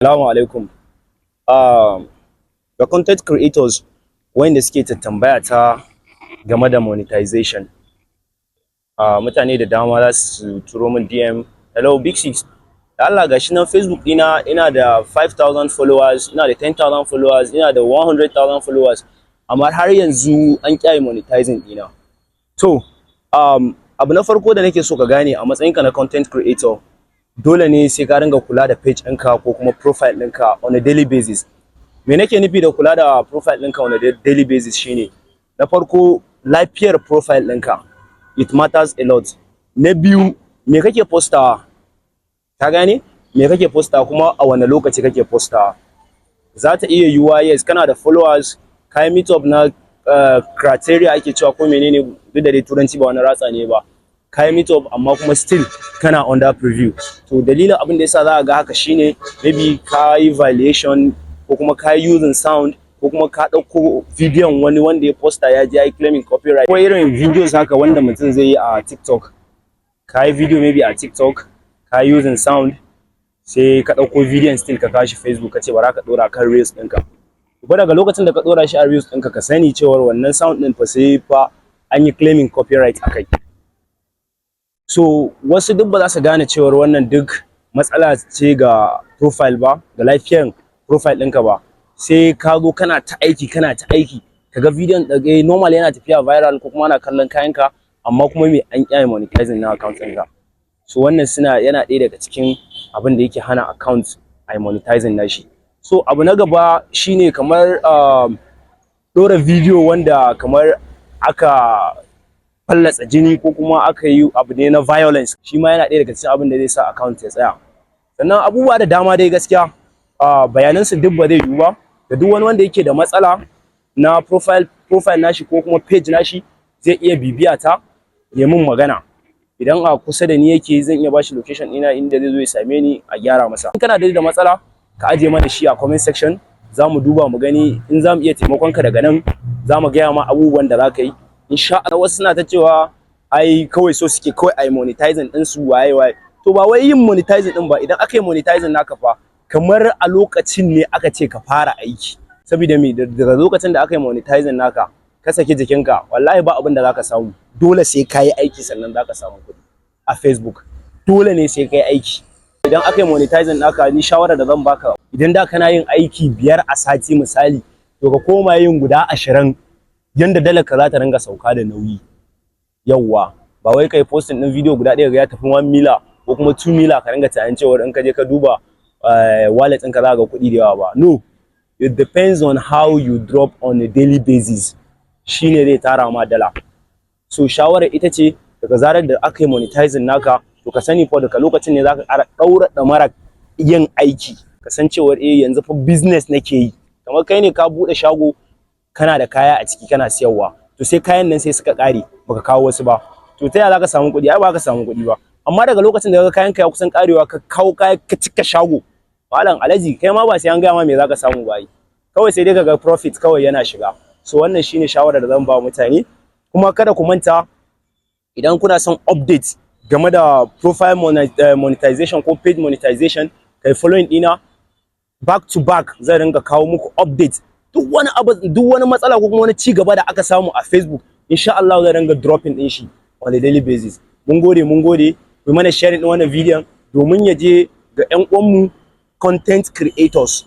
Assalamu alaikum. Ga content creators wanda suke ta tambaya ta game da monetization. Mutane da dama za su turo min DM, "Hello Big Six, da Allah gashi nan Facebook ɗina, ina da 5000 followers, ina da 10,000 followers, ina da 100,000 followers, amma har yanzu an ƙi ayi monetizing ɗina." To, abu na farko da nake so ka gane a matsayinka na content creator, dole ne sai ka ringa kula da page ɗinka ko kuma profile ɗinka on a daily basis. Me nake nufi da kula da profile ɗinka on a daily basis shine, na farko, lafiyar profile ɗinka, it matters a lot. Na biyu, me kake postawa? Ka gane? Me kake postawa kuma a wane lokaci kake postawa? Za ta iya yiwuwa, yes, kana da followers, ka yi meet up na criteria ake cewa ko menene, duk da dai Turanci ba wani ratsa ne ba. Ka yi meet up, amma kuma still kana under preview. To, dalilin abin da yasa za a ga haka shine maybe ka yi violation, ko kuma ka yi using sound, ko kuma ka ɗauko bidiyon wani wanda ya posta, ya je ya yi claiming copyright, ko irin videos haka wanda mutum zai yi a TikTok. Ka yi video maybe a TikTok, ka yi using sound, sai ka ɗauko bidiyon, still ka kawo shi Facebook, ka ce bara ka ɗora kan Reels ɗinka. Ko daga lokacin da ka ɗora shi a Reels ɗinka, ka sani cewar wannan sound ɗin fa sai fa an yi claiming copyright a kai. So wasu duk ba za su gane cewar wannan duk matsala ce ga profile ba, ga lafiyar profile ɗinka ba, sai ka zo kana ta aiki, kana ta aiki, kaga bidiyon ɗage normal yana tafiya viral, ko kuma ana kallon kayanka, amma kuma me, an ƙi monetizing na account ɗinka. So wannan suna yana ɗaya daga cikin abin da yake hana account a monetizing nashi. So abu na gaba shine kamar ɗora bidiyo wanda kamar aka fallatsa jini ko kuma aka yi abu ne na violence, shi ma yana ɗaya daga cikin abin da zai sa account ya tsaya. Sannan abubuwa da dama dai, gaskiya bayanan su duk ba zai yiwu ba. Da duk wani wanda yake da matsala na profile nashi ko kuma page nashi, zai iya bibiya ta ya min magana. Idan a kusa da ni yake, zan iya bashi location ɗina inda zai zo ya same ni a gyara masa. In kana da matsala, ka ajiye mana shi a comment section, za mu duba mu gani in za mu iya taimakon ka. Daga nan za mu gaya ma abubuwan da za ka yi, insha Allah. Wasu suna ta cewa ai kawai so suke kawai ai monetizing din su, waye waye. To, ba wai yin monetizing din ba. Idan aka yi monetizing naka fa, kamar a lokacin ne aka ce ka fara aiki. Saboda me? Daga lokacin da aka yi monetizing naka, ka saki jikinka, wallahi ba abin da zaka samu. Dole sai ka yi aiki sannan zaka samu kuɗi a Facebook. Dole ne sai ka yi aiki. Idan aka yi monetizing naka, ni shawara da zan baka, idan da kana yin aiki 5 a sati misali, to ka koma yin guda 20, yanda dalar ka za ta ringa sauka da nauyi. Yawwa, ba wai kai posting din video guda ɗaya ya tafi 1 mila ko kuma 2 mila, ka ringa tunanin cewa in ka je ka duba wallet ɗinka za ka ga kuɗi da yawa ba. No, it depends on how you drop on a daily basis, shine zai tara ma dala. So shawara ita ce, daga zarar da aka yi monetizing naka, to ka sani fa daga lokacin ne zaka ƙara ɗaura ɗamara yin aiki. Ka san cewar eh, yanzu fa business nake yi. Kamar kai ne ka buɗe shago, kana da kaya a ciki kana siyarwa, to sai kayan nan sai suka ƙare, baka kawo wasu ba. To, ta yaya zaka samu kuɗi? Ai ba ka samu kuɗi ba. Amma daga lokacin da ka kayan ka ya kusan ƙarewa, ka kawo kaya, ka cika shago, malam alhaji, kai ma ba sai an gaya ma me zaka samu ba ai. Kawai sai dai kaga profit kawai yana shiga. So wannan shine shawarar da zan ba mutane. Kuma kada ku manta, idan kuna son update game da profile monetization ko page monetization, kai following ɗina back to back, zan ringa kawo muku update. Duk wani abu, duk wani matsala ko kuma wani ci gaba da aka samu a Facebook, insha Allah zan ringa dropping din shi on a daily basis. Mun gode, mun gode. Ku mana sharing din wannan bidiyon domin ya je ga ƴan uwanmu content creators.